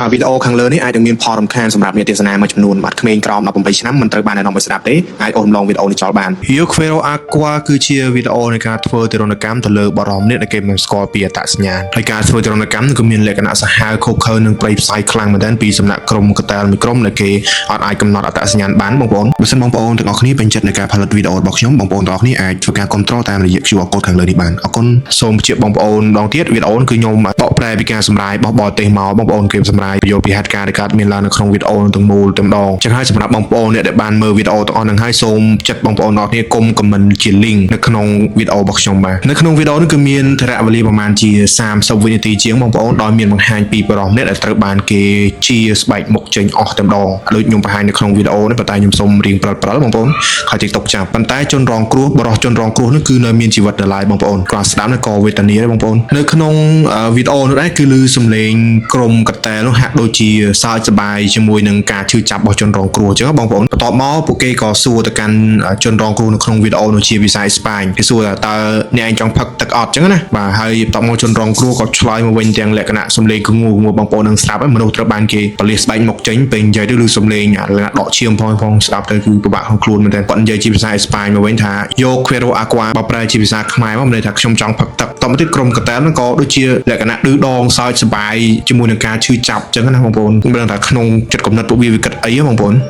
បាទវីដេអូខាងលើនេះអាចនឹងមានផលរំខានសម្រាប់អ្នកទស្សនាមួយចំនួនបាទក្មេងក្រោម18ឆ្នាំមិនត្រូវបានណែនាំឲ្យស្ដាប់ទេអាចអូសរំលងវីដេអូនេះចោលបាន Yo Quiero Agua គឺជាវីដេអូនៃការធ្វើទារុណកម្មទៅលើបរិមនេះដែលគេមិនស្គាល់ពីអត្តសញ្ញាណហើយការធ្វើទារុណកម្មនេះក៏មានលក្ខណៈសាហាវឃោរឃៅនិងព្រៃផ្សៃខ្លាំងមែនទែនពីសំណាក់ក្រុមកតាលមួយក្រុមដែលគេអត់អាចកំណត់អត្តសញ្ញាណបានបងប្អូនបើសិនបងប្អូនទាំងអស់គ្នាពេញចិត្តในការផលិតវីដេអូរបស់ខ្ញុំបងប្អូនទាំងអស់គ្នាអាចធ្វើការគ្រប់គ្រងតាមរយៈ QR code ខាងលើនេះបានអរគុណសូមជម្រាបបងប្អូនម្ដងទៀតវីដេអូនេះគឺខ្ញុំបកប្រែពីការសម្រាយរបស់បរទេសមកបងប្អូនគេសម្រាយពយល់ពីហេតុការណ៍ដែលកើតមានឡើងនៅក្នុងវីដេអូនឹងទាំងមូលតែម្ដងចឹងហើយសម្រាប់បងប្អូនអ្នកដែលបានមើលវីដេអូទាំងអស់ហ្នឹងហើយសូមចិត្តបងប្អូនទាំងអស់គ្នាកុំ comment ជា link នៅក្នុងវីដេអូរបស់ខ្ញុំបាទនៅក្នុងវីដេអូនេះគឺមានថរវេលាប្រហែលជា30វិនាទីជាងបងប្អូនដោយមានបង្ហាញពីបរិមនេះដែលត្រូវបានគេជាស្បែកមុខចេញអស់តែម្ដងដូចខ្ញុំបង្ហាញនៅក្នុងវីដេអូនេះប៉ុន្តែខ្ញុំសូមរៀងប្រិលប្រិលបងប្អូនខ້ອຍ TikTok ចាប់ប៉ុន្តែជនរងគ្រោះបរិសជនរងគ្រោះនេះគឺនៅមានជីវិតដល់ឡើយបងប្អូនគ្រាន់ស្ដាប់នេះក៏វេទនាដែរបងប្អូននៅក្នុងវីដេអូនោះដែរគឺឮសំឡេងក្រុមកតែនោះហាក់ដូចជាសើចសប្បាយជាមួយនឹងការឈឺចាប់របស់ជនរងគ្រោះអញ្ចឹងបងប្អូនបន្ទាប់មកពួកគេក៏សួរទៅកាន់ជនរងគ្រោះនៅក្នុងវីដេអូនោះជាភាសាអេស្ប៉ាញគេសួរថាតើអ្នកឯងចង់ផឹកទឹកអត់អញ្ចឹងណាបាទហើយបន្ទាប់មកជនរងគ្រោះក៏ឆ្លើយមកវិញទាំងលក្ខណៈសំឡេងគងូងបងប្អូននឹងស្ដាប់ហើយមនុស្សត្រូវបានគេបលិសស្បែកមុខចេញពេលនិយាយទៅឮសំឡេងអាលក្ខណៈដកឈាមផងផងស្ដាប់ទៅគឺពិបាកក្នុងខ្លួនមែនទែនគាត់និយាយជាភាសាអេស្ប៉ាញមកវិញថា Yo quiero agua បើប្រែជាភាសាខ្មែរមកមានន័យថាខ្ញុំចង់ផឹកទឹកតមកទៀតក្រុមកតាលហ្នឹងក៏ដូចជាលក្ខណៈឌឺដងសើចសប្បាយជាមួយនឹងការឈឺចាប់អញ្ចឹងណាបងប្អូនមិនដឹងថាក្នុងចិត្តគំនិតពួកវាវាគិតអីហ៎បងប្អូន។